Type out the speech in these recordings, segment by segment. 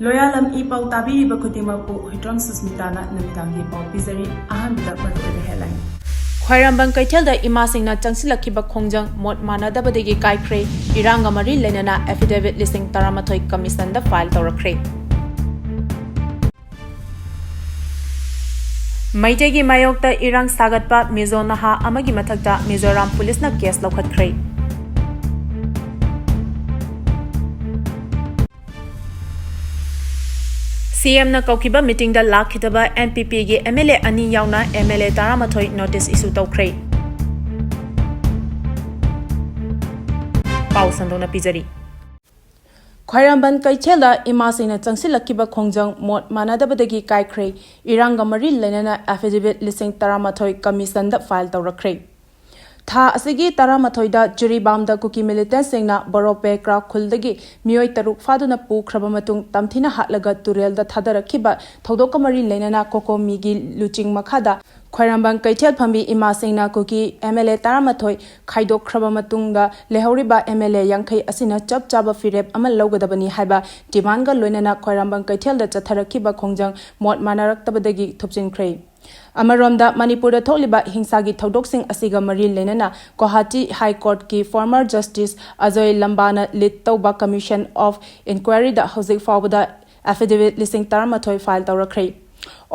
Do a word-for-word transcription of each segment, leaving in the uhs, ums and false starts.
ꯂꯣꯌꯥꯂꯝ E ꯄꯥꯎ ꯇꯥꯕꯤꯔꯤꯕ ꯈꯨꯗꯤꯡꯃꯛꯄꯨ ꯍꯨꯏꯗ꯭ꯔꯣꯝ ꯁꯨꯁꯃꯤꯇꯥꯅ ꯅꯨꯃꯤꯗꯥꯡꯒꯤ ꯄꯥꯎ ꯄꯤꯖꯔꯤ꯫ ꯑꯍꯥꯟꯕꯗ ꯃꯔꯨꯑꯣꯏꯕ headline꯫ ꯈ꯭ꯋꯥꯏꯔꯝꯕꯟ ꯀꯩꯊꯦꯜꯗ ꯏꯃꯥꯁꯤꯡꯅ ꯆꯪꯁꯤꯜꯂꯛꯈꯤꯕ ꯈꯣꯡꯖꯪ, ꯃꯣꯠ ꯃꯥꯟꯅꯗꯕꯗꯒꯤ ꯀꯥꯏꯈ꯭ꯔꯦ꯫ ꯏꯔꯥꯡꯒ ꯃꯔꯤ ꯂꯩꯅꯅ affidavit ꯂꯤꯁꯤꯡ ꯇꯔꯥꯃꯥꯊꯣꯏ commission ꯗ file ꯇꯧꯔꯛꯈ꯭ꯔꯦ꯫ ꯃꯩꯇꯩꯒꯤ ꯃꯥꯌꯣꯛꯇ ꯏꯔꯥꯡ ꯁꯥꯒꯠꯄ, ꯃꯤꯖꯣ ꯅꯍꯥ ꯑꯃꯒꯤ ꯃꯊꯛꯇ ꯃꯤꯖꯣꯔꯥꯝ ꯄꯨꯂꯤꯁꯅ case ꯂꯧꯈꯠꯈ꯭ꯔꯦ꯫ CM ꯅ ꯀꯧꯈꯤꯕ meeting ꯗ ꯂꯥꯛꯈꯤꯗꯕ NPP ꯒꯤ MLA ꯑꯅꯤ ꯌꯥꯎꯅ MLA ꯇꯔꯥꯃꯥꯊꯣꯏ notice issue ꯇꯧꯈ꯭ꯔꯦ꯫ ꯄꯥꯎ ꯁꯟꯗꯣꯛꯅ ꯄꯤꯖꯔꯤ꯫ ꯈ꯭ꯋꯥꯏꯔꯝꯕꯟ ꯀꯩꯊꯦꯜꯗ ꯏꯃꯥꯁꯤꯡꯅ ꯆꯪꯁꯤꯜꯂꯛꯈꯤꯕ ꯈꯣꯡꯖꯪ, ꯃꯣꯠ ꯃꯥꯟꯅꯗꯕꯗꯒꯤ ꯀꯥꯏꯈ꯭ꯔꯦ꯫ ꯏꯔꯥꯡꯒ ꯃꯔꯤ ꯂꯩꯅꯅ affidavit ꯂꯤꯁꯤꯡ ꯇꯔꯥꯃꯥꯊꯣꯏ commission ꯗ file ꯇꯧꯔꯛꯈ꯭ꯔꯦ꯫ ꯊꯥ ꯑꯁꯤꯒꯤ ꯇꯔꯥꯃꯥꯊꯣꯏꯗ ꯖꯤꯔꯤꯕꯥꯝꯗ ꯀꯨꯀꯤ militant ꯁꯤꯡꯅ ꯕꯣꯔꯣꯄꯦꯀ꯭ꯔꯥ ꯈꯨꯜꯗꯒꯤ ꯃꯤꯑꯣꯏ ꯇꯔꯨꯛ ꯐꯥꯗꯨꯅ ꯄꯨꯈ꯭ꯔꯕ ꯃꯇꯨꯡ, ꯇꯝꯊꯤꯅ ꯍꯥꯠꯂꯒ ꯇꯨꯔꯦꯜꯗ ꯊꯥꯗꯔꯛꯈꯤꯕ ꯊꯧꯗꯣꯛꯀ ꯃꯔꯤ ꯂꯩꯅꯅ COCOMI ꯒꯤ ꯂꯨꯆꯤꯡ ꯃꯈꯥꯗ ꯈ꯭ꯋꯥꯏꯔꯝꯕꯟ ꯀꯩꯊꯦꯜ ꯐꯝꯕꯤ ꯏꯃꯥꯁꯤꯡꯅ ꯀꯨꯀꯤ MLA ꯇꯔꯥꯃꯥꯊꯣꯏ ꯈꯥꯏꯗꯣꯛꯈ꯭ꯔꯕ ꯃꯇꯨꯡꯗ, ꯂꯩꯍꯧꯔꯤꯕ MLA ꯌꯥꯡꯈꯩ ꯑꯁꯤꯅ ꯆꯞ ꯆꯥꯕ ꯐꯤꯔꯦꯞ ꯑꯃ ꯂꯧꯒꯗꯕꯅꯤ ꯍꯥꯏꯕ demand ꯒ ꯂꯣꯏꯅꯅ ꯈ꯭ꯋꯥꯏꯔꯝꯕꯟ ꯀꯩꯊꯦꯜꯗ ꯆꯠꯊꯔꯛꯈꯤꯕ ꯈꯣꯡꯖꯪ, ꯃꯣꯠ ꯃꯥꯟꯅꯔꯛꯇꯕꯗꯒꯤ ꯊꯨꯞꯆꯤꯟꯈ꯭ꯔꯦ꯫ ꯑꯃꯔꯣꯝꯗ, ꯃꯅꯤꯄꯨꯔꯗ ꯊꯣꯛꯂꯤꯕ ꯍꯤꯡꯁꯥꯒꯤ ꯊꯧꯗꯣꯛꯁꯤꯡ ꯑꯁꯤꯒ ꯃꯔꯤ ꯂꯩꯅꯅ ꯒꯨꯋꯥꯍꯥꯇꯤ High Court ꯀꯤ former Justice ꯑꯖꯣꯏ ꯂꯝꯕꯥꯅ lead ꯇꯧꯕ Commission of Inquiry ꯗ ꯍꯧꯖꯤꯛ ꯐꯥꯎꯕꯗ affidavit ꯂꯤꯁꯤꯡ ꯇꯔꯥꯃꯥꯊꯣꯏ file ꯇꯧꯔꯛꯈ꯭ꯔꯦ꯫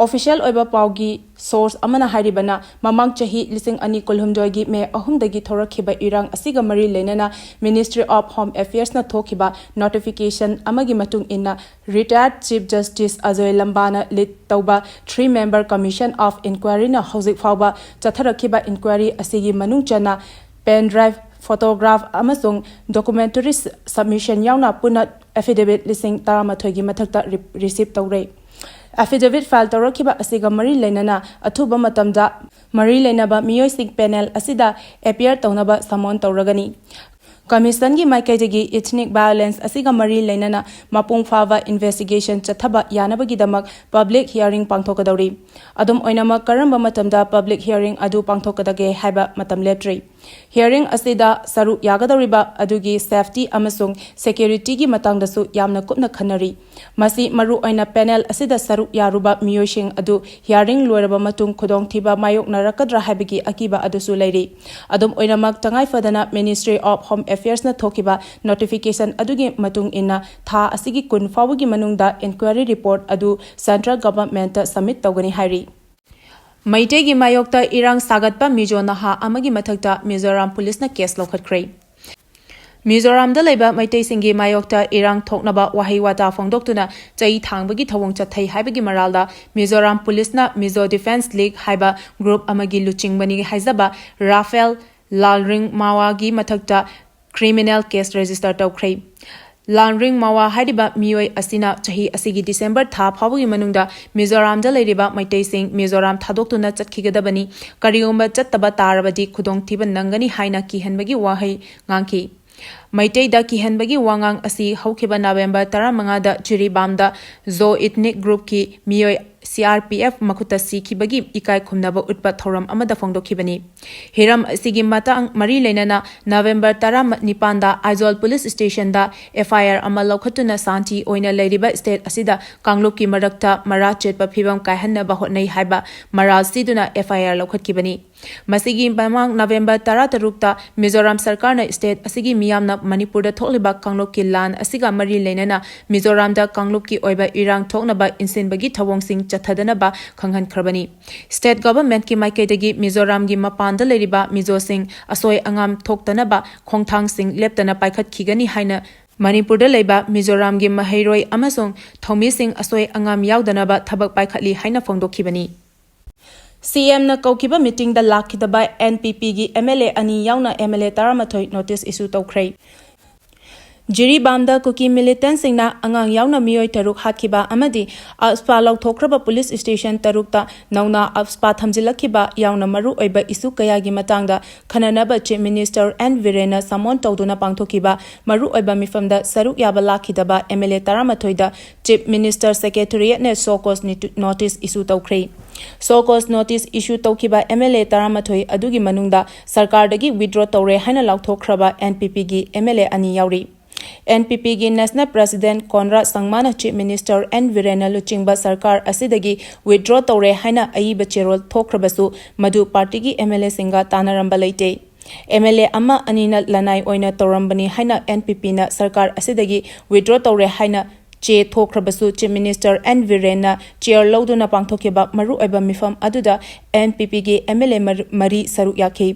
Official ꯑꯣꯏꯕ ꯄꯥꯎꯒꯤ source ꯑꯃꯅ ꯍꯥꯏꯔꯤꯕꯅ, ꯃꯃꯥꯡ ꯆꯍꯤ ꯂꯤꯁꯤꯡ ꯑꯅꯤ ꯀꯨꯟꯍꯨꯝꯗꯣꯏꯒꯤ May ꯑꯍꯨꯝꯗꯒꯤ ꯊꯣꯔꯛꯈꯤꯕ ꯏꯔꯥꯡ ꯑꯁꯤꯒ ꯃꯔꯤ ꯂꯩꯅꯅ Ministry of Home Affairs ꯅ ꯊꯣꯛꯈꯤꯕ notification ꯑꯃꯒꯤ ꯃꯇꯨꯡ ꯏꯟꯅ, retired Chief Justice Ajoy ꯂꯝꯕꯥꯅ lead ꯇꯧꯕ three member Commission of Inquiry ꯅ ꯍꯧꯖꯤꯛ ꯐꯥꯎꯕ ꯆꯠꯊꯔꯛꯈꯤꯕ inquiry ꯑꯁꯤꯒꯤ ꯃꯅꯨꯡ ꯆꯟꯅ pen drive, photograph ꯑꯃꯁꯨꯡ documentary submission ꯌꯥꯎꯅ ꯄꯨꯟꯅ affidavit ꯂꯤꯁꯤꯡ ꯇꯔꯥꯃꯥꯊꯣꯏꯒꯤ ꯃꯊꯛꯇ re-, receive ꯇꯧꯔꯦ꯫ Affidavit file ꯇꯧꯔꯛꯈꯤꯕ ꯑꯁꯤꯒ ꯃꯔꯤ ꯂꯩꯅꯅ ꯑꯊꯨꯕ ꯃꯇꯝꯗ ꯃꯔꯤ ꯂꯩꯅꯕ ꯃꯤꯑꯣꯏꯁꯤꯡ panel ꯑꯁꯤꯗ appear ꯇꯧꯅꯕ summon ꯇꯧꯔꯒꯅꯤ꯫ Commission ꯒꯤ ꯃꯥꯏꯀꯩꯗꯒꯤ ethnic violence ꯑꯁꯤꯒ ꯃꯔꯤ ꯂꯩꯅꯅ ꯃꯄꯨꯡ ꯐꯥꯕ investigation ꯆꯠꯊꯕ ꯌꯥꯅꯕꯒꯤꯗꯃꯛ public hearing ꯄꯥꯡꯊꯣꯛꯀꯗꯧꯔꯤ꯫ ꯑꯗꯨꯝ ꯑꯣꯏꯅꯃꯛ, ꯀꯔꯝꯕ ꯃꯇꯝꯗ public hearing ꯑꯗꯨ ꯄꯥꯡꯊꯣꯛꯀꯗꯒꯦ ꯍꯥꯏꯕ ꯃꯇꯝ ꯂꯦꯞꯇ꯭ꯔꯤ꯫ Hearing ꯑꯁꯤꯗ ꯁꯔꯨꯛ ꯌꯥꯒꯗꯧꯔꯤꯕ ꯑꯗꯨꯒꯤ safety ꯑꯃꯁꯨꯡ security ꯒꯤ ꯃꯇꯥꯡꯗꯁꯨ ꯌꯥꯝꯅ ꯀꯨꯞꯅ ꯈꯟꯅꯔꯤ꯫ ꯃꯁꯤ ꯃꯔꯨꯑꯣꯏꯅ panel ꯑꯁꯤꯗ ꯁꯔꯨꯛ ꯌꯥꯔꯨꯕ ꯃꯤꯑꯣꯏꯁꯤꯡ ꯑꯗꯨ hearing ꯂꯣꯏꯔꯕ ꯃꯇꯨꯡ ꯈꯨꯗꯣꯡꯊꯤꯕ ꯃꯥꯌꯣꯛꯅꯔꯛꯀꯗ꯭ꯔꯥ ꯍꯥꯏꯕꯒꯤ ꯑꯀꯤꯕ ꯑꯗꯨꯁꯨ ꯂꯩꯔꯤ꯫ ꯑꯗꯨꯝ ꯑꯣꯏꯅꯃꯛ, ꯇꯉꯥꯏ ꯐꯗꯅ Ministry of Home Affairs ꯅ ꯊꯣꯛꯈꯤꯕ notification ꯑꯗꯨꯒꯤ ꯃꯇꯨꯡ ꯏꯟꯅ, ꯊꯥ ꯑꯁꯤꯒꯤ ꯀꯨꯟ ꯐꯥꯎꯕꯒꯤ ꯃꯅꯨꯡꯗ inquiry report ꯑꯗꯨ central government ꯇ submit ꯇꯧꯒꯅꯤ ꯍꯥꯏꯔꯤ꯫ ꯃꯩꯇꯩꯒꯤ ꯃꯥꯌꯣꯛꯇ ꯏꯔꯥꯡ ꯁꯥꯒꯠꯄ ꯃꯤꯖꯣ ꯅꯍꯥ ꯑꯃꯒꯤ ꯃꯊꯛꯇ ꯃꯤꯖꯣꯔꯥꯝ ꯄꯨꯂꯤꯁꯅ case ꯂꯧꯈꯠꯈ꯭ꯔꯦ꯫ ꯃꯤꯖꯣꯔꯥꯝꯗ ꯂꯩꯕ ꯃꯩꯇꯩꯁꯤꯡꯒꯤ ꯃꯥꯌꯣꯛꯇ ꯏꯔꯥꯡ ꯊꯣꯛꯅꯕ ꯋꯥꯍꯩ ꯋꯥꯇꯥ ꯐꯣꯡꯗꯣꯛꯇꯨꯅ ꯆꯩ ꯊꯥꯡꯕꯒꯤ ꯊꯧꯑꯣꯡ ꯆꯠꯊꯩ ꯍꯥꯏꯕꯒꯤ ꯃꯔꯥꯜꯗ ꯃꯤꯖꯣꯔꯥꯝ ꯄꯨꯂꯤꯁꯅ Mizo Defence League ꯍꯥꯏꯕ group ꯑꯃꯒꯤ ꯂꯨꯆꯤꯡꯕꯅꯤ ꯍꯥꯏꯖꯕ ꯔꯥꯐꯦꯜ ꯂꯥꯜꯔꯤꯡ ꯃꯥꯋꯥꯒꯤ ꯃꯊꯛꯇ criminal case register ꯇꯧꯈ꯭ꯔꯦ꯫ ꯂꯥꯟꯔꯤꯡ ꯃꯋꯥ ꯍꯥꯏꯔꯤꯕ ꯃꯤꯑꯣꯏ ꯑꯁꯤꯅ ꯆꯍꯤ ꯑꯁꯤꯒꯤ December ꯊꯥ ꯐꯥꯎꯕꯒꯤ ꯃꯅꯨꯡꯗ ꯃꯤꯖꯣꯔꯥꯝꯗ ꯂꯩꯔꯤꯕ ꯃꯩꯇꯩꯁꯤꯡ ꯃꯤꯖꯣꯔꯥꯝ ꯊꯥꯗꯣꯛꯇꯨꯅ ꯆꯠꯈꯤꯒꯗꯕꯅꯤ, ꯀꯔꯤꯒꯨꯝꯕ ꯆꯠꯇꯕ ꯇꯥꯔꯕꯗꯤ ꯈꯨꯗꯣꯡꯊꯤꯕ ꯅꯪꯒꯅꯤ ꯍꯥꯏꯅ ꯀꯤꯍꯟꯕꯒꯤ ꯋꯥꯍꯩ ꯉꯥꯡꯈꯤ꯫ ꯃꯩꯇꯩꯗ ꯀꯤꯍꯟꯕꯒꯤ ꯋꯥꯉꯥꯡ ꯑꯁꯤ ꯍꯧꯈꯤꯕ November ꯇꯔꯥꯃꯉꯥꯗ ꯖꯤꯔꯤꯕꯥꯝꯗ Zo Ethnic Group ꯀꯤ ꯃꯤꯑꯣꯏ C R P F ꯃꯈꯨꯠꯇ ꯁꯤꯈꯤꯕꯒꯤ ꯏꯀꯥꯏ ꯈꯨꯝꯅꯕ ꯎꯠꯄ ꯊꯧꯔꯝ ꯑꯃꯗ ꯐꯣꯡꯗꯣꯛꯈꯤꯕꯅꯤ꯫ ꯍꯤꯔꯝ ꯑꯁꯤꯒꯤ ꯃꯇꯥꯡ ꯃꯔꯤ ꯂꯩꯅꯅ November ꯇꯔꯥꯅꯤꯄꯥꯟꯗ ꯑꯥꯏꯖꯣꯜ ꯄꯨꯂꯤꯁ ꯁ꯭ꯇꯦꯁꯟꯗ F I R ꯑꯃ ꯂꯧꯈꯠꯇꯨꯅ ꯁꯥꯟꯇꯤ ꯑꯣꯏꯅ ꯂꯩꯔꯤꯕ state ꯑꯁꯤꯗ ꯀꯥꯡꯂꯨꯞꯀꯤ ꯃꯔꯛꯇ ꯃꯔꯥ ꯆꯦꯠꯄ ꯐꯤꯕꯝ ꯀꯥꯏꯍꯟꯅꯕ ꯍꯣꯠꯅꯩ ꯍꯥꯏꯕ ꯃꯔꯥꯜ ꯁꯤꯗꯨꯅ F I R ꯂꯧꯈꯠꯈꯤꯕꯅꯤ꯫ ꯃꯁꯤꯒꯤ ꯃꯃꯥꯡ November ꯇꯔꯥꯇꯔꯨꯛꯇ ꯃꯤꯖꯣꯔꯥꯝ ꯁꯔꯀꯥꯔꯅ state ꯑꯁꯤꯒꯤ ꯃꯤꯌꯥꯝꯅ ꯃꯅꯤꯄꯨꯔꯗ ꯊꯣꯛꯂꯤꯕ ꯀꯥꯡꯂꯨꯞꯀꯤ ꯂꯥꯟ ꯑꯁꯤꯒ ꯃꯔꯤ ꯂꯩꯅꯅ ꯃꯤꯖꯣꯔꯥꯝꯗ ꯀꯥꯡꯂꯨꯞꯀꯤ ꯑꯣꯏꯕ ꯏꯔꯥꯡ ꯊꯣꯛꯅꯕ ꯏꯟꯁꯤꯟꯕꯒꯤ ꯊꯧꯑꯣꯡꯁꯤꯡ ꯆꯠꯊꯗꯅꯕ ꯈꯪꯍꯟꯈ꯭ꯔꯕꯅꯤ꯫ State government ꯀꯤ ꯃꯥꯏꯀꯩꯗꯒꯤ ꯃꯤꯖꯣꯔꯥꯝꯒꯤ ꯃꯄꯥꯟꯗ ꯂꯩꯔꯤꯕ ꯃꯤꯖꯣꯁꯤꯡ ꯑꯁꯣꯏ ꯑꯉꯥꯝ ꯊꯣꯛꯇꯅꯕ ꯈꯣꯡꯊꯥꯡꯁꯤꯡ ꯂꯦꯞꯇꯅ ꯄꯥꯏꯈꯠꯈꯤꯒꯅꯤ ꯍꯥꯏꯅ ꯃꯅꯤꯄꯨꯔꯗ ꯂꯩꯕ ꯃꯤꯖꯣꯔꯥꯝꯒꯤ ꯃꯍꯩꯔꯣꯏ ꯑꯃꯁꯨꯡ ꯊꯧꯃꯤꯁꯤꯡ ꯑꯁꯣꯏ ꯑꯉꯥꯝ ꯌꯥꯎꯗꯅꯕ ꯊꯕꯛ ꯄꯥꯏꯈꯠꯂꯤ ꯍꯥꯏꯅ ꯐꯣꯡꯗꯣꯛꯈꯤꯕꯅꯤ꯫ C M ꯅ ꯀꯧꯈꯤꯕ meeting ꯗ ꯂꯥꯛꯈꯤꯗꯕ N P P ꯒꯤ M L A ꯑꯅꯤ ꯌꯥꯎꯅ M L A ꯇꯔꯥꯃꯥꯊꯣꯏ notice issue ꯇꯧꯈ꯭ꯔꯦ꯫ ꯖꯤꯔꯤꯕꯥꯝꯗ ꯀꯨꯀꯤ ꯃꯤꯂꯤꯇꯦꯟꯁꯤꯡꯅ ꯑꯉꯥꯡ ꯌꯥꯎꯅ ꯃꯤꯑꯣꯏ ꯇꯔꯨꯛ ꯍꯥꯠꯈꯤꯕ ꯑꯃꯗꯤ ꯑꯞꯁꯄꯥ ꯂꯧꯊꯣꯛꯈ꯭ꯔꯕ ꯄꯨꯂꯤꯁ ꯁ꯭ꯇꯦꯁꯟ ꯇꯔꯨꯛꯇ ꯅꯧꯅ ꯑꯞꯁꯄꯥ ꯊꯝꯖꯤꯜꯂꯛꯈꯤꯕ ꯌꯥꯎꯅ ꯃꯔꯨ ꯑꯣꯏꯕ ꯏꯁꯨ ꯀꯌꯥꯒꯤ ꯃꯇꯥꯡꯗ ꯈꯟꯅꯅꯕ ꯆꯤꯐ ꯃꯤꯅꯤꯁꯇꯔ ꯑꯦꯟ ꯕꯤꯔꯦꯟꯅ ꯁꯃꯣꯟ ꯇꯧꯗꯨꯅ ꯄꯥꯡꯊꯣꯛꯈꯤꯕ ꯃꯔꯨ ꯑꯣꯏꯕ ꯃꯤꯐꯝꯗ ꯁꯔꯨꯛ ꯌꯥꯕ ꯂꯥꯛꯈꯤꯗꯕ ꯑꯦꯝ ꯑꯦꯜ ꯑꯦ ꯇꯔꯥꯃꯥꯊꯣꯏꯗ ꯆꯤꯐ ꯃꯤꯅꯤꯁꯇꯔ ꯁꯦꯀ꯭ꯔꯦꯇꯦꯔꯤꯌꯦꯠꯅ ꯁꯣ ꯀꯣꯁ ꯅꯣꯇꯤꯁ ꯏꯁꯨ ꯇꯧꯈ꯭ꯔꯦ꯫ ꯁꯣ ꯀꯣꯁ ꯅꯣꯇꯤꯁ ꯏꯁꯨ ꯇꯧꯈꯤꯕ ꯑꯦꯝ ꯑꯦꯜ ꯑꯦ ꯇꯔꯥꯃꯥꯊꯣꯏ ꯑꯗꯨꯒꯤ ꯃꯅꯨꯡꯗ ꯁꯔꯀꯥꯔꯗꯒꯤ ꯋꯤꯗ꯭ꯔꯣ ꯇꯧꯔꯦ ꯍꯥꯏꯅ ꯂꯥꯎꯊꯣꯛꯈ꯭ꯔꯕ ꯑꯦꯟ ꯄꯤ ꯄꯤꯒꯤ ꯑꯦꯝ ꯑꯦꯜ ꯑꯦ ꯑꯅꯤ ꯌꯥꯎꯔꯤ꯫ ꯑꯦꯟ ꯄꯤ ꯄꯤꯒꯤ ꯅꯦꯁꯅꯦꯜ ꯄ꯭ꯔꯦꯁꯤꯗꯦꯟꯠ ꯀꯣꯟꯔꯥꯗ ꯁꯪꯃꯥꯅ ꯆꯤꯐ ꯃꯤꯅꯤꯁꯇꯔ ꯑꯦꯟ ꯕꯤꯔꯦꯟꯅ ꯂꯨꯆꯤꯡꯕ ꯁꯔꯀꯥꯔ ꯑꯁꯤꯗꯒꯤ ꯋꯤꯗ꯭ꯔꯣ ꯇꯧꯔꯦ ꯍꯥꯏꯅ ꯑꯏꯕ ꯆꯦꯔꯣꯜ ꯊꯣꯛꯈ꯭ꯔꯕꯁꯨ ꯃꯗꯨ ꯄꯥꯔꯇꯤꯒꯤ ꯑꯦꯝ ꯑꯦꯜ ꯑꯦꯁꯤꯡꯒ ꯇꯥꯟꯅꯔꯝꯕ ꯂꯩꯇꯦ꯫ ꯑꯦꯝ ꯑꯦꯜ ꯑꯦ ꯑꯃ ꯑꯅꯤꯅ ꯂꯅꯥꯏ ꯑꯣꯏꯅ ꯇꯧꯔꯝꯕꯅꯤ ꯍꯥꯏꯅ ꯑꯦꯟ ꯄꯤ ꯄꯤꯅ ꯁꯔꯀꯥꯔ ꯑꯁꯤꯗꯒꯤ ꯋꯤꯗ꯭ꯔꯣ ꯇꯧꯔꯦ ꯍꯥꯏꯅ ꯆꯦ ꯊꯣꯛꯈ꯭ꯔꯕꯁꯨ ꯆꯤꯐ ꯃꯤꯅꯤꯁꯇꯔ ꯑꯦꯟ ꯕꯤꯔꯦꯟꯅ ꯆꯦꯌꯔ ꯂꯧꯗꯨꯅ ꯄꯥꯡꯊꯣꯛꯈꯤꯕ ꯃꯔꯨꯑꯣꯏꯕ ꯃꯤꯐꯝ ꯑꯗꯨꯗ ꯑꯦꯟ ꯄꯤ ꯄꯤꯒꯤ ꯑꯦꯝ ꯑꯦꯜ ꯑꯦ ꯃꯔꯤ ꯁꯔꯨꯛ ꯌꯥꯈꯤ꯫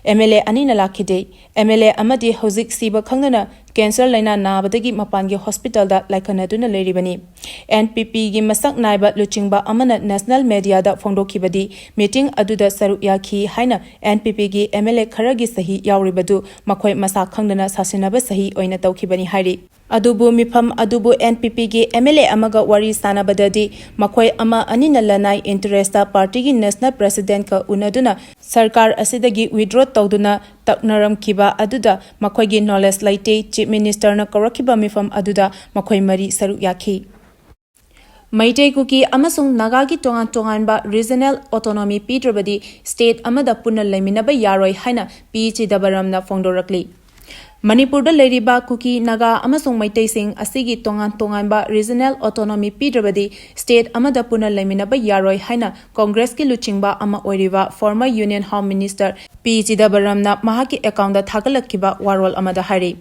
ꯑꯦꯝ ꯑꯦꯜ ꯑꯦ ꯑꯅꯤꯅ ꯂꯥꯛꯈꯤꯗꯦ꯫ ꯑꯦꯝ ꯑꯦꯜ ꯑꯦ ꯑꯃꯗꯤ ꯍꯧꯖꯤꯛ ꯁꯤꯕ ꯈꯪꯗꯅ ꯀꯦꯟꯁꯔ ꯂꯥꯏꯅꯥ ꯅꯥꯕꯗꯒꯤ ꯃꯄꯥꯟꯒꯤ ꯍꯣꯁꯄꯤꯇꯥꯜꯗ ꯂꯥꯏꯀꯠꯅꯗꯨꯅ ꯂꯩꯔꯤꯕꯅꯤ꯫ ꯑꯦꯟ ꯄꯤ ꯄꯤꯒꯤ ꯃꯁꯛ ꯅꯥꯏꯕ ꯂꯨꯆꯤꯡꯕ ꯑꯃꯅ ꯅꯦꯁꯅꯦꯜ ꯃꯦꯗꯤꯌꯥꯗ ꯐꯣꯡꯗꯣꯛꯈꯤꯕꯗꯤ ꯃꯤꯇꯤꯡ ꯑꯗꯨꯗ ꯁꯔꯨꯛ ꯌꯥꯈꯤ ꯍꯥꯏꯅ ꯑꯦꯟ ꯄꯤ ꯄꯤꯒꯤ ꯑꯦꯝ ꯑꯦꯜ ꯑꯦ ꯈꯔꯒꯤ ꯁꯍꯤ ꯌꯥꯎꯔꯤꯕꯗꯨ ꯃꯈꯣꯏ ꯃꯁꯥ ꯈꯪꯗꯅ ꯁꯥꯁꯤꯟꯅꯕ ꯁꯍꯤ ꯑꯣꯏꯅ ꯇꯧꯈꯤꯕꯅꯤ ꯍꯥꯏꯔꯤ꯫ ꯑꯗꯨꯕꯨ ꯃꯤꯐꯝ ꯑꯗꯨꯕꯨ ꯑꯦꯟ ꯄꯤ ꯄꯤꯒꯤ ꯑꯦꯝ ꯑꯦꯜ ꯑꯦ ꯑꯃꯒ ꯋꯥꯔꯤ ꯁꯥꯟꯅꯕꯗꯗꯤ ꯃꯈꯣꯏ ꯑꯃ ꯑꯅꯤꯅ ꯂꯅꯥꯏ ꯏꯟꯇꯔꯦꯁꯇ ꯄꯥꯔꯇꯤꯒꯤ ꯅꯦꯁꯅꯦꯜ ꯄ꯭ꯔꯦꯁꯤꯗꯦꯟꯠꯀ ꯎꯅꯗꯨꯅ ꯁꯔꯀꯥꯔ ꯑꯁꯤꯗꯒꯤ ꯋꯤꯗ꯭ꯔꯣ ꯇꯧꯗꯨꯅ ꯇꯛꯅꯔꯝꯈꯤꯕ ꯑꯗꯨꯗ ꯃꯈꯣꯏꯒꯤ ꯅꯣꯂꯦꯖ ꯂꯩꯇꯦ, ꯆꯤꯐ ꯃꯤꯅꯤꯁꯇꯔꯅ ꯀꯧꯔꯛꯈꯤꯕ ꯃꯤꯐꯝ ꯑꯗꯨꯗ ꯃꯈꯣꯏ ꯃꯔꯤ ꯁꯔꯨꯛ ꯌꯥꯈꯤ꯫ ꯃꯩꯇꯩ, ꯀꯨꯀꯤ ꯑꯃꯁꯨꯡ ꯅꯥꯒꯥꯒꯤ ꯇꯣꯉꯥꯟ ꯇꯣꯉꯥꯟꯕ ꯔꯤꯖꯅꯦꯜ ꯑꯣꯇꯣꯅꯣꯃꯤ ꯄꯤꯗ꯭ꯔꯕꯗꯤ ꯁ꯭ꯇꯦꯠ ꯑꯃꯗ ꯄꯨꯟꯅ ꯂꯩꯃꯤꯟꯅꯕ ꯌꯥꯔꯣꯏ ꯍꯥꯏꯅ ꯄꯤ ꯆꯤꯗꯕꯔꯝꯅ ꯐꯣꯡꯗꯣꯔꯛꯂꯤ꯫ ꯃꯅꯤꯄꯨꯔꯗ ꯂꯩꯔꯤꯕ ꯀꯨꯀꯤ, ꯅꯥꯒꯥ ꯑꯃꯁꯨꯡ ꯃꯩꯇꯩꯁꯤꯡ ꯑꯁꯤꯒꯤ ꯇꯣꯉꯥꯟ ꯇꯣꯉꯥꯟꯕ ꯔꯤꯖꯅꯦꯜ ꯑꯣꯇꯣꯅꯣꯃꯤ ꯄꯤꯗ꯭ꯔꯕꯗꯤ ꯁ꯭ꯇꯦꯠ ꯑꯃꯗ ꯄꯨꯟꯅ ꯂꯩꯃꯤꯟꯅꯕ ꯌꯥꯔꯣꯏ ꯍꯥꯏꯅ ꯀꯣꯡꯒ꯭ꯔꯦꯁꯀꯤ ꯂꯨꯆꯤꯡꯕ ꯑꯃ ꯑꯣꯏꯔꯤꯕ ꯐꯣꯔꯃꯔ ꯌꯨꯅꯤꯌꯟ ꯍꯣꯝ ꯃꯤꯅꯤꯁꯇꯔ ꯄꯤ ꯆꯤꯗꯕꯔꯝꯅ ꯃꯍꯥꯛꯀꯤ ꯑꯦꯀꯥꯎꯟꯗ ꯊꯥꯒꯠꯂꯛꯈꯤꯕ ꯋꯥꯔꯣꯜ ꯑꯃꯗ ꯍꯥꯏꯔꯤ꯫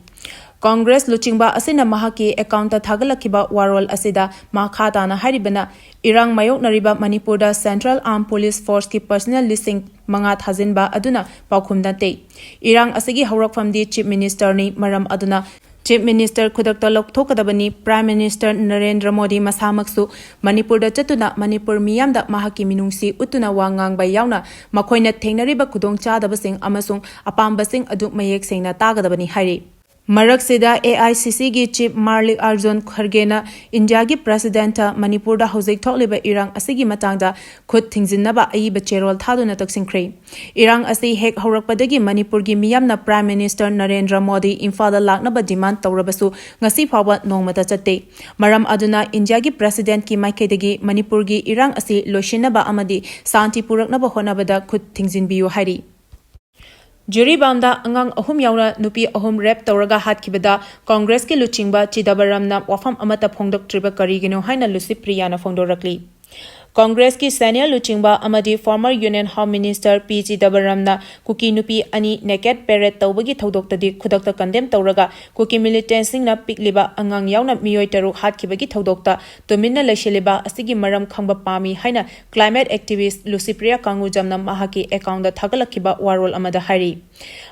ꯀꯣꯡꯒ꯭ꯔꯦꯁ ꯂꯨꯆꯤꯡꯕ ꯑꯁꯤꯅ ꯃꯍꯥꯛꯀꯤ ꯑꯦꯀꯥꯎꯟꯇ ꯊꯥꯒꯠꯂꯛꯈꯤꯕ ꯋꯥꯔꯣꯜ ꯑꯁꯤꯗ ꯃꯈꯥ ꯇꯥꯅ ꯍꯥꯏꯔꯤꯕꯅ, ꯏꯔꯥꯡ ꯃꯥꯌꯣꯛꯅꯔꯤꯕ ꯃꯅꯤꯄꯨꯔꯗ ꯁꯦꯟꯇ꯭ꯔꯦꯜ ꯑꯥꯔꯝ ꯄꯨꯂꯤꯁ ꯐꯣꯔꯁꯀꯤ ꯄꯔꯁꯅꯦꯜ ꯂꯤꯁꯤꯡ ꯃꯉꯥ ꯊꯥꯖꯤꯟꯕ ꯑꯗꯨꯅ ꯄꯥꯎꯈꯨꯝ ꯅꯠꯇꯦ꯫ ꯏꯔꯥꯡ ꯑꯁꯤꯒꯤ ꯍꯧꯔꯛꯐꯝꯗꯤ ꯆꯤꯐ ꯃꯤꯅꯤꯁꯇꯔꯅꯤ, ꯃꯔꯝ ꯑꯗꯨꯅ ꯆꯤꯐ ꯃꯤꯅꯤꯁꯇꯔ ꯈꯨꯗꯛꯇ ꯂꯧꯊꯣꯛꯀꯗꯕꯅꯤ꯫ ꯄ꯭ꯔꯥꯏꯝ ꯃꯤꯅꯤꯁꯇꯔ ꯅꯔꯦꯟꯗ꯭ꯔ ꯃꯣꯗꯤ ꯃꯁꯥꯃꯛꯁꯨ ꯃꯅꯤꯄꯨꯔꯗ ꯆꯠꯇꯨꯅ ꯃꯅꯤꯄꯨꯔ ꯃꯤꯌꯥꯝꯗ ꯃꯍꯥꯛꯀꯤ ꯃꯤꯅꯨꯡꯁꯤ ꯎꯠꯇꯨꯅ ꯋꯥ ꯉꯥꯡꯕ ꯌꯥꯎꯅ ꯃꯈꯣꯏꯅ ꯊꯦꯡꯅꯔꯤꯕ ꯈꯨꯗꯣꯡꯆꯥꯗꯕꯁꯤꯡ ꯑꯃꯁꯨꯡ ꯑꯄꯥꯝꯕꯁꯤꯡ ꯑꯗꯨ ꯃꯌꯦꯛ ꯁꯦꯡꯅ ꯇꯥꯒꯗꯕꯅꯤ ꯍꯥꯏꯔꯤ꯫ ꯃꯔꯛꯁꯤꯗ, ꯑꯦ ꯑꯥꯏ ꯁꯤ ꯁꯤꯒꯤ ꯆꯤꯐ ꯃꯥꯔꯂꯤꯛ ꯑꯥꯔꯖꯨꯟ ꯈꯔꯒꯦꯅ ꯏꯟꯗꯤꯌꯥꯒꯤ ꯄ꯭ꯔꯦꯁꯤꯗꯦꯟꯠꯇ ꯃꯅꯤꯄꯨꯔꯗ ꯍꯧꯖꯤꯛ ꯊꯣꯛꯂꯤꯕ ꯏꯔꯥꯡ ꯑꯁꯤꯒꯤ ꯃꯇꯥꯡꯗ ꯈꯨꯠ ꯊꯤꯡꯖꯤꯟꯅꯕ ꯑꯏꯕ ꯆꯦꯔꯣꯜ ꯊꯥꯗꯨꯅ ꯇꯛꯁꯤꯟꯈ꯭ꯔꯦ꯫ ꯏꯔꯥꯡ ꯑꯁꯤ ꯍꯦꯛ ꯍꯧꯔꯛꯄꯗꯒꯤ ꯃꯅꯤꯄꯨꯔꯒꯤ ꯃꯤꯌꯥꯝꯅ ꯄ꯭ꯔꯥꯏꯝ ꯃꯤꯅꯤꯁꯇꯔ ꯅꯔꯦꯟꯗ꯭ꯔ ꯃꯣꯗꯤ ꯏꯝꯐꯥꯜꯗ ꯂꯥꯛꯅꯕ ꯗꯤꯃꯥꯟ ꯇꯧꯔꯕꯁꯨ ꯉꯁꯤ ꯐꯥꯎꯕ ꯅꯣꯡꯃꯇ ꯆꯠꯇꯦ꯫ ꯃꯔꯝ ꯑꯗꯨꯅ ꯏꯟꯗꯤꯌꯥꯒꯤ ꯄ꯭ꯔꯦꯁꯤꯗꯦꯟꯠꯀꯤ ꯃꯥꯏꯀꯩꯗꯒꯤ ꯃꯅꯤꯄꯨꯔꯒꯤ ꯏꯔꯥꯡ ꯑꯁꯤ ꯂꯣꯏꯁꯤꯟꯅꯕ ꯑꯃꯗꯤ ꯁꯥꯟꯇꯤ ꯄꯨꯔꯛꯅꯕ ꯍꯣꯠꯅꯕꯗ ꯈꯨꯠ ꯊꯤꯡꯖꯤꯟꯕꯤꯌꯨ ꯍꯥꯏꯔꯤ꯫ ꯖꯤꯔꯤꯕꯥꯝꯗ ꯑꯉꯥꯡ ꯑꯍꯨꯝ ꯌꯥꯎꯅ ꯅꯨꯄꯤ ꯑꯍꯨꯝ ꯔꯦꯞ ꯇꯧꯔꯒ ꯍꯥꯠꯈꯤꯕꯗ ꯀꯣꯡꯒ꯭ꯔꯦꯁꯀꯤ ꯂꯨꯆꯤꯡꯕ ꯆꯤꯗꯕꯔꯝꯅ ꯋꯥꯐꯝ ꯑꯃꯠꯇ ꯐꯣꯡꯗꯣꯛꯇ꯭ꯔꯤꯕ ꯀꯔꯤꯒꯤꯅꯣ ꯍꯥꯏꯅ ꯂꯨꯁꯤꯄ꯭ꯔꯤꯌꯥꯅ ꯐꯣꯡꯗꯣꯔꯛꯂꯤ꯫ ꯀꯣꯡꯒ꯭ꯔꯦꯁꯀꯤ ꯁꯦꯅꯤꯌꯔ ꯂꯨꯆꯤꯡꯕ ꯑꯃꯗꯤ ꯐꯣꯔꯃꯔ ꯌꯨꯅꯤꯌꯟ ꯍꯣꯝ ꯃꯤꯅꯤꯁꯇꯔ ꯄꯤ ꯆꯤꯗꯕꯔꯝꯅ ꯀꯨꯀꯤ ꯅꯨꯄꯤ ꯑꯅꯤ ꯅꯦꯀꯦꯠ ꯄꯦꯔꯦꯗ ꯇꯧꯕꯒꯤ ꯊꯧꯗꯣꯛꯇꯗꯤ ꯈꯨꯗꯛꯇ ꯀꯟꯗꯦꯝ ꯇꯧꯔꯒ ꯀꯨꯀꯤ ꯃꯤꯂꯤꯇꯦꯟꯠꯁꯤꯡꯅ ꯄꯤꯛꯂꯤꯕ ꯑꯉꯥꯡ ꯌꯥꯎꯅ ꯃꯤꯑꯣꯏ ꯇꯔꯨꯛ ꯍꯥꯠꯈꯤꯕꯒꯤ ꯊꯧꯗꯣꯛꯇ ꯇꯨꯃꯤꯟꯅ ꯂꯩꯁꯤꯜꯂꯤꯕ ꯑꯁꯤꯒꯤ ꯃꯔꯝ ꯈꯪꯕ ꯄꯥꯝꯃꯤ ꯍꯥꯏꯅ ꯀ꯭ꯂꯥꯏꯃꯦꯠ ꯑꯦꯛꯇꯤꯚꯤꯁ꯭ꯠ ꯂꯨꯁꯤꯄ꯭ꯔꯤꯌꯥ ꯀꯥꯡꯒꯨꯖꯝꯅ ꯃꯍꯥꯛꯀꯤ ꯑꯦꯀꯥꯎꯟꯗ ꯊꯥꯒꯠꯂꯛꯈꯤꯕ ꯋꯥꯔꯣꯜ ꯑꯃꯗ ꯍꯥꯏꯔꯤ꯫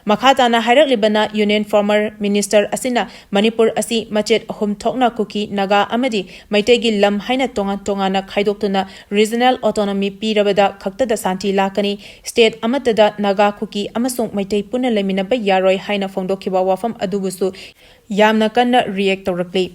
ꯃꯈꯥ ꯇꯥꯅ ꯍꯥꯏꯔꯛꯂꯤꯕꯅ ꯌꯨꯅꯤꯌꯟ ꯐꯣꯔꯃꯔ ꯃꯤꯅꯤꯁꯇꯔ ꯑꯁꯤꯅ ꯃꯅꯤꯄꯨꯔ ꯑꯁꯤ ꯃꯆꯦꯠ ꯑꯍꯨꯝ ꯊꯣꯛꯅ ꯀꯨꯀꯤ, ꯅꯥꯒꯥ ꯑꯃꯗꯤ ꯃꯩꯇꯩꯒꯤ ꯂꯝ ꯍꯥꯏꯅ ꯇꯣꯉꯥꯟ ꯇꯣꯉꯥꯟꯅ ꯈꯥꯏꯗꯣꯛꯇꯨꯅ ꯔꯤꯖꯅꯦꯜ ꯑꯣꯇꯣꯅꯣꯃꯤ ꯄꯤꯔꯕꯗ ꯈꯛꯇꯗ ꯁꯥꯟꯇꯤ ꯂꯥꯛꯀꯅꯤ, ꯁ꯭ꯇꯦꯠ ꯑꯃꯠꯇꯗ ꯅꯥꯒꯥ, ꯀꯨꯀꯤ ꯑꯃꯁꯨꯡ ꯃꯩꯇꯩ ꯄꯨꯟꯅ ꯂꯩꯃꯤꯟꯅꯕ ꯌꯥꯔꯣꯏ ꯍꯥꯏꯅ ꯐꯣꯡꯗꯣꯛꯈꯤꯕ ꯋꯥꯐꯝ ꯑꯗꯨꯕꯨꯁꯨ ꯌꯥꯝꯅ ꯀꯟꯅ ꯔꯤꯌꯦꯛ ꯇꯧꯔꯛꯂꯤ꯫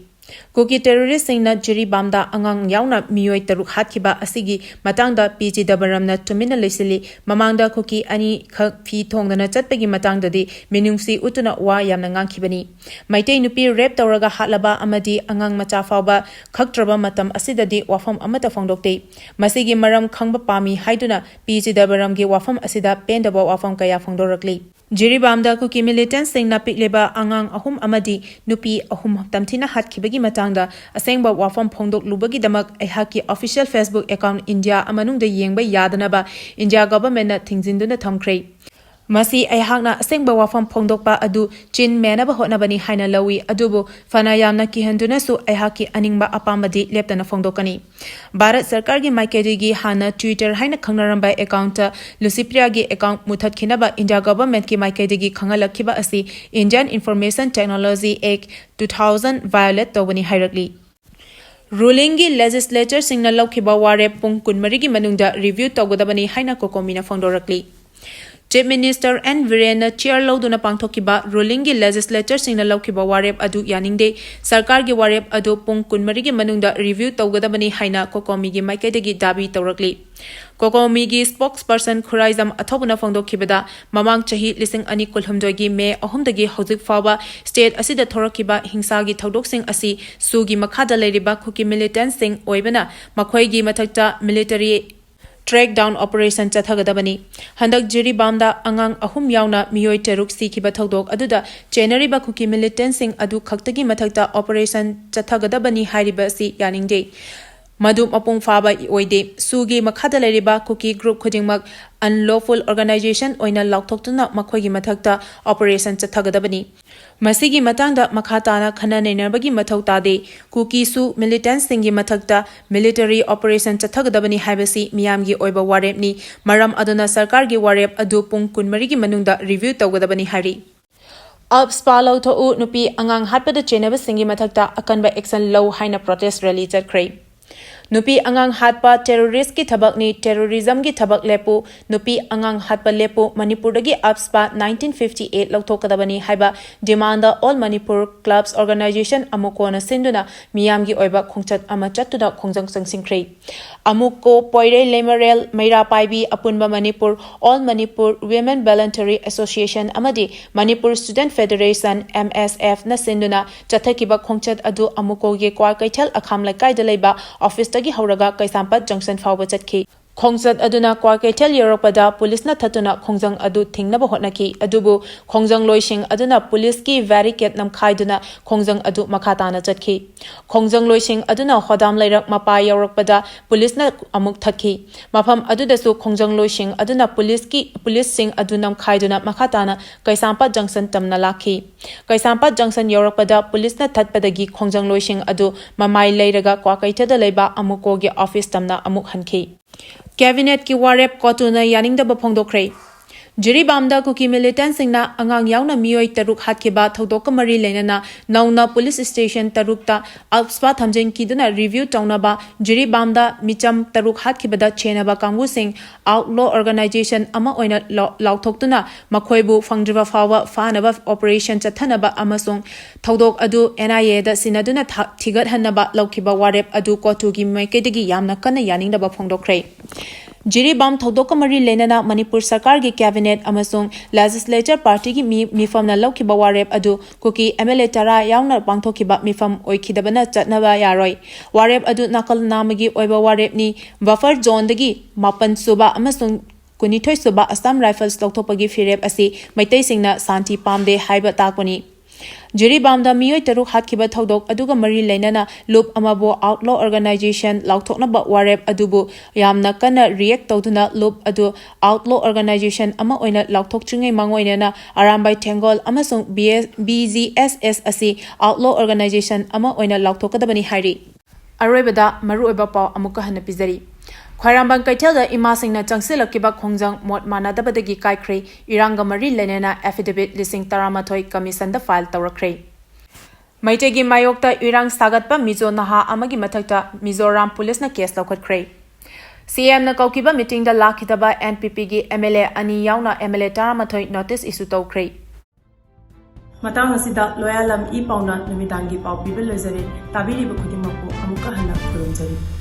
ꯀꯨꯀꯤ ꯇꯦꯔꯣꯔꯤꯁ꯭ꯠꯁꯤꯡꯅ ꯖꯤꯔꯤꯕꯥꯝꯗ ꯑꯉꯥꯡ ꯌꯥꯎꯅ ꯃꯤꯑꯣꯏ ꯇꯔꯨꯛ ꯍꯥꯠꯈꯤꯕ ꯑꯁꯤꯒꯤ ꯃꯇꯥꯡꯗ ꯄꯤ ꯆꯤꯗꯕꯔꯝꯅ ꯇꯨꯃꯤꯟꯅ ꯂꯩꯁꯤꯜꯂꯤ꯫ ꯃꯃꯥꯡꯗ ꯀꯨꯀꯤ ꯑꯅꯤꯈꯛ ꯐꯤ ꯊꯣꯡꯗꯅ ꯆꯠꯄꯒꯤ ꯃꯇꯥꯡꯗꯗꯤ ꯃꯤꯅꯨꯡꯁꯤ ꯎꯠꯇꯨꯅ ꯋꯥ ꯌꯥꯝꯅ ꯉꯥꯡꯈꯤꯕꯅꯤ꯫ ꯃꯩꯇꯩ ꯅꯨꯄꯤ ꯔꯦꯞ ꯇꯧꯔꯒ ꯍꯥꯠꯂꯕ ꯑꯃꯗꯤ ꯑꯉꯥꯡ ꯃꯆꯥ ꯐꯥꯎꯕ ꯈꯛꯇ꯭ꯔꯕ ꯃꯇꯝ ꯑꯁꯤꯗꯗꯤ ꯋꯥꯐꯝ ꯑꯃꯠꯇ ꯐꯣꯡꯗꯣꯛꯇꯦ꯫ ꯃꯁꯤꯒꯤ ꯃꯔꯝ ꯈꯪꯕ ꯄꯥꯝꯃꯤ ꯍꯥꯏꯗꯨꯅ ꯄꯤ ꯆꯤꯗꯕꯔꯝꯒꯤ ꯋꯥꯐꯝ ꯑꯁꯤꯗ ꯄꯦꯟꯗꯕ ꯋꯥꯐꯝ ꯀꯌꯥ ꯐꯣꯡꯗꯣꯔꯛꯂꯤ꯫ ꯖꯤꯔꯤꯕꯥꯝꯗ ꯀꯨꯀꯤ ꯃꯤꯂꯤꯇꯦꯟꯠꯁꯤꯡꯅ ꯄꯤꯛꯂꯤꯕ ꯑꯉꯥꯡ ꯑꯍꯨꯝ ꯑꯃꯗꯤ ꯅꯨꯄꯤ ꯑꯍꯨꯝ ꯇꯝꯊꯤꯅ ꯍꯥꯠꯈꯤꯕꯒꯤ ꯃꯇꯥꯡꯗ ꯑꯁꯦꯡꯕ ꯋꯥꯐꯝ ꯐꯣꯡꯗꯣꯛꯂꯨꯕꯒꯤꯗꯃꯛ ꯑꯩꯍꯥꯛꯀꯤ ꯑꯣꯐꯤꯁꯤꯌꯦꯜ ꯐꯦꯁꯕꯨꯛ ꯑꯦꯀꯥꯎꯟꯠ ꯏꯟꯗꯤꯌꯥ ꯃꯅꯨꯡꯗ ꯌꯦꯡꯕ ꯌꯥꯗꯅꯕ ꯏꯟꯗꯤꯌꯥ ꯒꯣꯚꯔꯟꯃꯦꯟꯠꯅ ꯊꯤꯡꯖꯤꯟꯗꯨꯅ ꯊꯝꯈ꯭ꯔꯦ꯫ ꯃꯁꯤ ꯑꯩꯍꯥꯛꯅ ꯑꯁꯦꯡꯕ ꯋꯥꯐꯝ ꯐꯣꯡꯗꯣꯛꯄ ꯑꯗꯨ ꯆꯤꯟ ꯃꯦꯟꯅꯕ ꯍꯣꯠꯅꯕꯅꯤ ꯍꯥꯏꯅ ꯂꯧꯏ, ꯑꯗꯨꯕꯨ ꯐꯅ ꯌꯥꯝꯅ ꯀꯤꯍꯟꯗꯨꯅꯁꯨ ꯑꯩꯍꯥꯛꯀꯤ ꯑꯅꯤꯡꯕ ꯑꯄꯥꯝꯕꯗꯤ ꯂꯦꯞꯇꯅ ꯐꯣꯡꯗꯣꯛꯀꯅꯤ꯫ ꯚꯥꯔꯠ ꯁꯔꯀꯥꯔꯒꯤ ꯃꯥꯏꯀꯩꯗꯒꯤ ꯍꯥꯟꯅ Twitter ꯍꯥꯏꯅ ꯈꯪꯅꯔꯝꯕ ꯑꯦꯀꯥꯎꯟꯠꯇ ꯂꯨꯁꯤꯄ꯭ꯔꯤꯌꯥꯒꯤ ꯑꯦꯀꯥꯎꯟꯠ ꯃꯨꯊꯠꯈꯤꯅꯕ ꯏꯟꯗꯤꯌꯥ ꯒꯣꯚꯔꯟꯃꯦꯟꯠꯀꯤ ꯃꯥꯏꯀꯩꯗꯒꯤ ꯈꯪꯍꯜꯂꯛꯈꯤꯕ ꯑꯁꯤ Indian Information Technology Act two thousand violate ꯇꯧꯕꯅꯤ ꯍꯥꯏꯔꯛꯂꯤ꯫ ꯔꯨꯂꯤꯡꯒꯤ ꯂꯦꯖꯤꯁꯂꯦꯆꯔꯁꯤꯡꯅ ꯂꯧꯈꯤꯕ ꯋꯥꯔꯦꯞ ꯄꯨꯡ ꯀꯨꯟꯃꯔꯤꯒꯤ ꯃꯅꯨꯡꯗ ꯔꯤꯚ꯭ꯌꯨ ꯇꯧꯒꯗꯕꯅꯤ ꯍꯥꯏꯅ ꯀꯣꯀꯣꯃꯤꯅ ꯐꯣꯡꯗꯣꯔꯛꯂꯤ꯫ Chief Minister N Birenna chair ꯂꯧꯗꯨꯅ ꯄꯥꯡꯊꯣꯛꯈꯤꯕ rulingꯒꯤ legislatureꯁꯤꯡꯅ ꯂꯧꯈꯤꯕ ꯋꯥꯔꯦꯞ ꯑꯗꯨ ꯌꯥꯅꯤꯡꯗꯦ꯫ ꯁꯔꯀꯥꯔꯒꯤ ꯋꯥꯔꯦꯞ ꯑꯗꯨ ꯄꯨꯡ ꯀꯨꯟꯃꯔꯤꯒꯤ ꯃꯅꯨꯡꯗ review ꯇꯧꯒꯗꯕꯅꯤ ꯍꯥꯏꯅ COCOMIꯒꯤ ꯃꯥꯏꯀꯩꯗꯒꯤ ꯗꯥꯕꯤ ꯇꯧꯔꯛꯂꯤ꯫ COCOMIꯒꯤ spokesperson ꯈꯨꯔꯥꯏꯖꯝ ꯑꯊꯧꯕꯅ ꯐꯣꯡꯗꯣꯛꯈꯤꯕꯗ, ꯃꯃꯥꯡ ꯆꯍꯤ ꯂꯤꯁꯤꯡ ꯑꯅꯤ ꯀꯨꯟꯍꯨꯝꯗꯣꯏꯒꯤ May ꯑꯍꯨꯝꯗꯒꯤ ꯍꯧꯖꯤꯛ ꯐꯥꯎꯕ state ꯑꯁꯤꯗ ꯊꯣꯔꯛꯈꯤꯕ ꯍꯤꯡꯁꯥꯒꯤ ꯊꯧꯗꯣꯛꯁꯤꯡ ꯑꯁꯤ SoOꯒꯤ ꯃꯈꯥꯗ ꯂꯩꯔꯤꯕ ꯀꯨꯀꯤ militantꯁꯤꯡ ꯑꯣꯏꯕꯅ ꯃꯈꯣꯏꯒꯤ ꯃꯊꯛꯇ military crackdown operation ꯆꯠꯊꯒꯗꯕꯅꯤ꯫ ꯍꯟꯗꯛ ꯖꯤꯔꯤꯕꯥꯝꯗ ꯑꯉꯥꯡ ꯑꯍꯨꯝ ꯌꯥꯎꯅ ꯃꯤꯑꯣꯏ ꯇꯔꯨꯛ ꯁꯤꯈꯤꯕ ꯊꯧꯗꯣꯛ ꯑꯗꯨꯗ ꯆꯦꯟꯅꯔꯤꯕ ꯀꯨꯀꯤ militantꯁꯤꯡ ꯑꯗꯨ ꯈꯛꯇꯒꯤ ꯃꯊꯛꯇ operation ꯆꯠꯊꯒꯗꯕꯅꯤ ꯍꯥꯏꯔꯤꯕ ꯑꯁꯤ ꯌꯥꯅꯤꯡꯗꯦ꯫ ꯃꯗꯨ ꯃꯄꯨꯡ ꯐꯥꯕ ꯑꯣꯏꯗꯦ꯫ SoOꯒꯤ ꯃꯈꯥꯗ ꯂꯩꯔꯤꯕ ꯀꯨꯀꯤ group ꯈꯨꯗꯤꯡꯃꯛ unlawful organisation ꯑꯣꯏꯅ ꯂꯥꯎꯊꯣꯛꯇꯨꯅ ꯃꯈꯣꯏꯒꯤ ꯃꯊꯛꯇ operation ꯆꯠꯊꯒꯗꯕꯅꯤ꯫ ꯃꯁꯤꯒꯤ ꯃꯇꯥꯡꯗ ꯃꯈꯥ ꯇꯥꯅ ꯈꯟꯅ ꯅꯩꯅꯕꯒꯤ ꯃꯊꯧ ꯇꯥꯗꯦ꯫ ꯀꯨꯀꯤ SoO militantꯁꯤꯡꯒꯤ ꯃꯊꯛꯇ military operation ꯆꯠꯊꯒꯗꯕꯅꯤ ꯍꯥꯏꯕꯁꯤ ꯃꯤꯌꯥꯝꯒꯤ ꯑꯣꯏꯕ ꯋꯥꯔꯦꯞꯅꯤ꯫ ꯃꯔꯝ ꯑꯗꯨꯅ ꯁꯔꯀꯥꯔꯒꯤ ꯋꯥꯔꯦꯞ ꯑꯗꯨ ꯄꯨꯡ ꯀꯨꯟꯃꯔꯤꯒꯤ ꯃꯅꯨꯡꯗ review ꯇꯧꯒꯗꯕꯅꯤ ꯍꯥꯏꯔꯤ꯫ UPSPA ꯂꯧꯊꯣꯛꯎ, ꯅꯨꯄꯤ ꯑꯉꯥꯡ ꯍꯥꯠꯄꯗ ꯆꯦꯟꯅꯕꯁꯤꯡꯒꯤ ꯃꯊꯛꯇ ꯑꯀꯟꯕ action ꯂꯧ ꯍꯥꯏꯅ protest rally ꯆꯠꯈ꯭ꯔꯦ꯫ ꯅꯨꯄꯤ ꯑꯉꯥꯡ ꯍꯥꯠꯄ terroristꯀꯤ ꯊꯕꯛꯅꯤ, terrorismꯒꯤ ꯊꯕꯛ ꯂꯦꯞꯄꯨ, ꯅꯨꯄꯤ ꯑꯉꯥꯡ ꯍꯥꯠꯄ ꯂꯦꯞꯄꯨ, ꯃꯅꯤꯄꯨꯔꯗꯒꯤ UPSPA nineteen fifty eight ꯂꯧꯊꯣꯛꯀꯗꯕꯅꯤ ꯍꯥꯏꯕ demandꯗ All Manipur Clubs Organisation, AMUCOꯅ ꯁꯤꯟꯗꯨꯅ ꯃꯤꯌꯥꯝꯒꯤ ꯑꯣꯏꯕ ꯈꯣꯡꯆꯠ ꯑꯃ ꯆꯠꯇꯨꯅ ꯈꯣꯡꯖꯪ ꯆꯪꯁꯤꯟꯈ꯭ꯔꯦ꯫ AMUCO, ꯄꯣꯏꯔꯩ, ꯂꯩꯃꯔꯦꯜ, ꯃꯩꯔꯥ ꯄꯥꯏꯕꯤ, ꯑꯄꯨꯟꯕ Manipur, All Manipur Women Voluntary Association ꯑꯃꯗꯤ Manipur Student Federation, MSFꯅ ꯁꯤꯟꯗꯨꯅ ꯆꯠꯊꯈꯤꯕ ꯈꯣꯡꯆꯠ ꯑꯗꯨ AMUCOꯒꯤ ꯀ꯭ꯋꯥꯀꯩꯊꯦꯜ ꯑꯈꯥꯝ ꯂꯩꯀꯥꯏꯗ ꯂꯩꯕ officeꯇꯒꯤ ꯍꯧꯔꯒ ꯀꯩꯁꯥꯝꯄꯥꯠ junction ꯐꯥꯎꯕ ꯆꯠꯈꯤ꯫ ꯈꯣꯡꯆꯠ ꯑꯗꯨꯅ ꯀ꯭ꯋꯥꯀꯩꯊꯦꯜ ꯌꯧꯔꯛꯄꯗ ꯄꯨꯂꯤꯁꯅ ꯊꯠꯇꯨꯅ ꯈꯣꯡꯖꯪ ꯑꯗꯨ ꯊꯤꯡꯅꯕ ꯍꯣꯠꯅꯈꯤ꯫ ꯑꯗꯨꯕꯨ ꯈꯣꯡꯖꯪꯂꯣꯏꯁꯤꯡ ꯑꯗꯨꯅ ꯄꯨꯂꯤꯁꯀꯤ barricade ꯅꯝꯈꯥꯏꯗꯨꯅ ꯈꯣꯡꯖꯪ ꯑꯗꯨ ꯃꯈꯥ ꯇꯥꯅ ꯆꯠꯈꯤ꯫ ꯈꯣꯡꯖꯪꯂꯣꯏꯁꯤꯡ ꯑꯗꯨꯅ ꯍꯣꯗꯥꯝ ꯂꯩꯔꯛ ꯃꯄꯥ ꯌꯧꯔꯛꯄꯗ ꯄꯨꯂꯤꯁꯅ ꯑꯃꯨꯛ ꯊꯠꯈꯤ꯫ ꯃꯐꯝ ꯑꯗꯨꯗꯁꯨ ꯈꯣꯡꯖꯪꯂꯣꯏꯁꯤꯡ ꯑꯗꯨꯅ ꯄꯨꯂꯤꯁꯀꯤ, ꯄꯨꯂꯤꯁꯁꯤꯡ ꯑꯗꯨ ꯅꯝꯈꯥꯏꯗꯨꯅ ꯃꯈꯥ ꯇꯥꯅ ꯀꯩꯁꯥꯝꯄꯥꯠ junction ꯇꯝꯅ ꯂꯥꯛꯈꯤ꯫ ꯀꯩꯁꯥꯝꯄꯥꯠ junction ꯌꯧꯔꯛꯄꯗ ꯄꯨꯂꯤꯁꯅ ꯊꯠꯄꯗꯒꯤ ꯈꯣꯡꯖꯪꯂꯣꯏꯁꯤꯡ ꯑꯗꯨ ꯃꯃꯥꯏ ꯂꯩꯔꯒ ꯀ꯭ꯋꯥꯀꯩꯊꯦꯜꯗ ꯂꯩꯕ AMUCOꯒꯤ office ꯇꯝꯅ ꯑꯃꯨꯛ ꯍꯟꯈꯤ꯫ Cabinetꯀꯤ ꯋꯥꯔꯦꯞ COTUꯅ ꯌꯥꯅꯤꯡꯗꯕ ꯐꯣꯡꯗꯣꯛꯈ꯭ꯔꯦ꯫ ꯖꯤꯔꯤꯕꯥꯝꯗ ꯀꯨꯀꯤ ꯃꯤꯂꯤꯇꯦꯟꯠꯁꯤꯡꯅ ꯑꯉꯥꯡ ꯌꯥꯎꯅ ꯃꯤꯑꯣꯏ ꯇꯔꯨꯛ ꯍꯥꯠꯈꯤꯕ ꯊꯧꯗꯣꯛꯀ ꯃꯔꯤ ꯂꯩꯅꯅ ꯅꯧꯅ ꯄꯨꯂꯤꯁ ꯁ꯭ꯇꯦꯁꯟ ꯇꯔꯨꯛꯇ ꯑꯞꯁꯄꯥ ꯊꯝꯖꯤꯟꯈꯤꯗꯨꯅ ꯔꯤꯚ꯭ꯌꯨ ꯇꯧꯅꯕ ꯖꯤꯔꯤꯕꯥꯝꯗ ꯃꯤꯆꯝ ꯇꯔꯨꯛ ꯍꯥꯠꯈꯤꯕꯗ ꯆꯦꯟꯅꯕ ꯀꯥꯡꯕꯨꯁꯤꯡ ꯑꯥꯎꯠꯂꯣ ꯑꯣꯔꯒꯅꯥꯏꯖꯦꯁꯟ ꯑꯃ ꯑꯣꯏꯅ ꯂꯥꯎ- ꯂꯥꯎꯊꯣꯛꯇꯨꯅ ꯃꯈꯣꯏꯕꯨ ꯐꯪꯗ꯭ꯔꯤꯕ ꯐꯥꯎꯕ ꯐꯥꯅꯕ ꯑꯣꯄꯔꯦꯁꯟ ꯆꯠꯊꯅꯕ ꯑꯃꯁꯨꯡ ꯊꯧꯗꯣꯛ ꯑꯗꯨ ꯑꯦꯟ ꯑꯥꯏ ꯑꯦꯗ ꯁꯤꯟꯅꯗꯨꯅ ꯊꯤꯒꯠꯍꯟꯅꯕ ꯂꯧꯈꯤꯕ ꯋꯥꯔꯦꯞ ꯑꯗꯨ ꯀꯣꯇꯨꯒꯤ ꯃꯥꯏꯀꯩꯗꯒꯤ ꯌꯥꯝꯅ ꯀꯟꯅ ꯌꯥꯅꯤꯡꯗꯕ ꯐꯣꯡꯗꯣꯛꯈ꯭ꯔꯦ꯫ ꯖꯤꯔꯤꯕꯥꯝ ꯊꯧꯗꯣꯛꯀ ꯃꯔꯤ ꯂꯩꯅꯅ ꯃꯅꯤꯄꯨꯔ ꯁꯔꯀꯥꯔꯒꯤ ꯀꯦꯕꯤꯅꯦꯠ ꯑꯃꯁꯨꯡ ꯂꯦꯖꯤꯁꯂꯦꯆꯔ ꯄꯥꯔꯇꯤꯒꯤ ꯃꯤ ꯃꯤꯐꯝꯅ ꯂꯧꯈꯤꯕ ꯋꯥꯔꯦꯞ ꯑꯗꯨ ꯀꯨꯀꯤ ꯑꯦꯝ ꯑꯦꯜ ꯑꯦ ꯇꯔꯥ ꯌꯥꯎꯅ ꯄꯥꯡꯊꯣꯛꯈꯤꯕ ꯃꯤꯐꯝ ꯑꯣꯏꯈꯤꯗꯕꯅ ꯆꯠꯅꯕ ꯌꯥꯔꯣꯏ꯫ ꯋꯥꯔꯦꯞ ꯑꯗꯨ ꯅꯥꯀꯜ ꯅꯥꯝꯃꯒꯤ ꯑꯣꯏꯕ ꯋꯥꯔꯦꯞꯅꯤ꯫ ꯕꯐꯔ ꯖꯣꯟꯗꯒꯤ ꯃꯥꯄꯟ ꯁꯨꯕ ꯑꯃꯁꯨꯡ ꯀꯨꯟꯅꯤꯊꯣꯏ ꯁꯨꯕ ꯑꯁꯥꯝ ꯔꯥꯏꯐꯜꯁ ꯂꯧꯊꯣꯛꯄꯒꯤ ꯐꯤꯔꯦꯞ ꯑꯁꯤ ꯃꯩꯇꯩꯁꯤꯡꯅ ꯁꯥꯟꯇꯤ ꯄꯥꯝꯗꯦ ꯍꯥꯏꯕ ꯇꯥꯛꯄꯅꯤ꯫ ꯖꯤꯔꯤꯕꯥꯝꯗ ꯃꯤꯑꯣꯏ ꯇꯔꯨꯛ ꯍꯥꯠꯈꯤꯕ ꯊꯧꯗꯣꯛ ꯑꯗꯨꯒ ꯃꯔꯤ ꯂꯩꯅꯅ ꯂꯨꯞ ꯑꯃꯕꯨ ꯑꯥꯎꯠꯂꯣ ꯑꯣꯔꯒꯅꯥꯏꯖꯦꯁꯟ ꯂꯥꯎꯊꯣꯛꯅꯕ ꯋꯥꯔꯦꯞ ꯑꯗꯨꯕꯨ ꯌꯥꯝꯅ ꯀꯟꯅ ꯔꯤꯌꯦꯛ ꯇꯧꯗꯨꯅ ꯂꯨꯞ ꯑꯗꯨ ꯑꯥꯎꯠꯂꯣ ꯑꯣꯔꯒꯅꯥꯏꯖꯦꯁꯟ ꯑꯃ ꯑꯣꯏꯅ ꯂꯥꯎꯊꯣꯛꯇ꯭ꯔꯤꯉꯩ ꯃꯥꯡꯑꯣꯏꯅꯅ ꯑꯔꯥꯝꯕꯥꯏ ꯊꯦꯡꯒꯣꯜ ꯑꯃꯁꯨꯡ ꯕꯤ ꯑꯦꯁ ꯕꯤ ꯖꯤ ꯑꯦꯁ ꯑꯦꯁ ꯑꯁꯤ ꯑꯥꯎꯠꯂꯣ ꯑꯣꯔꯒꯅꯥꯏꯖꯦꯁꯟ ꯑꯃ ꯑꯣꯏꯅ ꯂꯥꯎꯊꯣꯛꯀꯗꯕꯅꯤ ꯍꯥꯏꯔꯤ꯫ ꯑꯔꯣꯏꯕꯗ ꯃꯔꯨꯑꯣꯏꯕ ꯄꯥꯎ ꯑꯃꯨꯛꯀ ꯍꯟꯅ ꯄꯤꯖꯔꯤ꯫ ꯈ꯭ꯋꯥꯏꯔꯝꯕꯟ ꯀꯩꯊꯦꯜꯗ ꯏꯃꯥꯁꯤꯡꯅ ꯆꯪꯁꯤꯜꯂꯛꯈꯤꯕ ꯈꯣꯡꯖꯪ ꯃꯣꯠ ꯃꯥꯟꯅꯗꯕꯗꯒꯤ ꯀꯥꯏꯈ꯭ꯔꯦ꯫ ꯏꯔꯥꯡꯒ ꯃꯔꯤ ꯂꯩꯅꯅ ꯑꯦꯐꯤꯗꯦꯚꯤꯠ ꯂꯤꯁꯤꯡ ꯇꯔꯥꯃꯥꯊꯣꯏ ꯀꯃꯤꯁꯟꯗ ꯐꯥꯏꯜ ꯇꯧꯔꯛꯈ꯭ꯔꯦ꯫ ꯃꯩꯇꯩꯒꯤ ꯃꯥꯌꯣꯛꯇ ꯏꯔꯥꯡ ꯁꯥꯒꯠꯄ ꯃꯤꯖꯣ ꯅꯍꯥ ꯑꯃꯒꯤ ꯃꯊꯛꯇ ꯃꯤꯖꯣꯔꯥꯝ ꯄꯨꯂꯤꯁꯅ ꯀꯦꯁ ꯂꯧꯈꯠꯈ꯭ꯔꯦ꯫ ꯁꯤ ꯑꯦꯝꯅ ꯀꯧꯈꯤꯕ ꯃꯤꯇꯤꯡꯗ ꯂꯥꯛꯈꯤꯗꯕ ꯑꯦꯟ ꯄꯤ ꯄꯤꯒꯤ ꯑꯦꯝ ꯑꯦꯜ ꯑꯦ ꯑꯅꯤ ꯌꯥꯎꯅ ꯑꯦꯝ ꯑꯦꯜ ꯑꯦ ꯇꯔꯥꯃꯥꯊꯣꯏ ꯅꯣꯇꯤꯁ ꯏꯁꯨ ꯇꯧꯈ꯭ꯔꯦ꯫ ꯃꯇꯥꯡ ꯑꯁꯤꯗ ꯂꯣꯌꯥꯂꯝ ꯏ ꯄꯥꯎꯅ ꯅꯨꯃꯤꯗꯥꯡꯒꯤ ꯄꯥꯎ ꯄꯤꯕ ꯂꯣꯏꯖꯔꯦ꯫ ꯇꯥꯕꯤꯔꯤꯕ ꯈꯨꯗꯤꯡꯃꯛꯄꯨ ꯑꯃꯨꯛꯀ ꯍꯟꯅ ꯈꯨꯔꯨꯝꯖꯔꯤ꯫